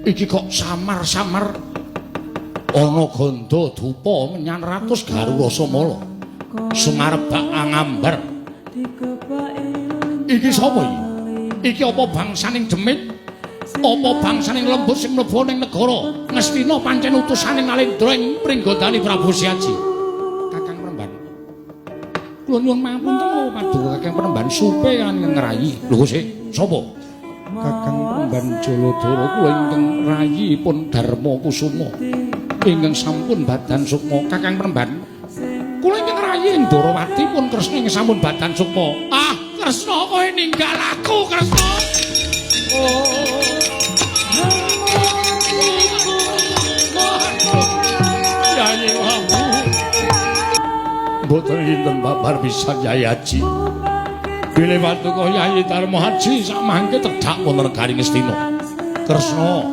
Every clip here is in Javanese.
Iki kok samar-samar ana gandha dupa menyan ratus garurasa mala. Sumarebak angambar. Iki sapa iki? Iki apa bangsaning demit? Apa bangsaning lembut sing mlebu ning negara Ngastina pancen utusane Nalendra ing Pringgondani Prabu Seaji. Kakang Premban. Kula nyuwun pangapunten menapa paduka Kakang Premban supe lan ngrayi. Lho sik, sapa? Kakang Premban Jaladara kula ingkang rayipun Darma Kusuma. Ingkang sampun badan sukma. Kakang Premban. Kula ingkang rayi ing Ndorowati pun Kresna ingkang sampun badan sukma. Ah, Kresna kowe ninggal aku, Kresna. Oh. Yayi wawu. Mboten kinten babar pisan Yai Haji. Bilih paduka Yayi Darma Haji samangke tedhak wonten negari Ngastina. Kresna,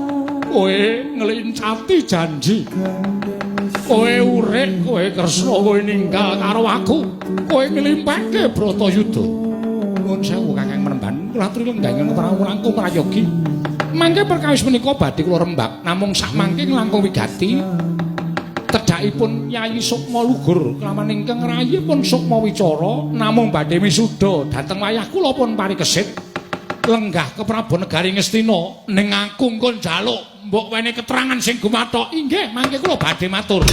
kowe nglincati janji. Kowe urip, kowe Kresna, kowe ninggal karo aku. Kowe nglimpake Bratayuda. Nuwun sewu Kakang Premban, kula aturi lenggah ingkang prawu langkung prayogi. Mangke perkawis menika badhe kula rembag, namung sakmangke langkung wigati. Tedhakipun Yayi Sukma lugur kelawan ingkang rayipun Sukma Wicara namung badhe misuda dhateng wayah kula pun parikesit lenggah ke Prabu Negari Ngastina ning aku engko njaluk mbok wene keterangan sing gumathok. Inggih, mangke kula badhe matur.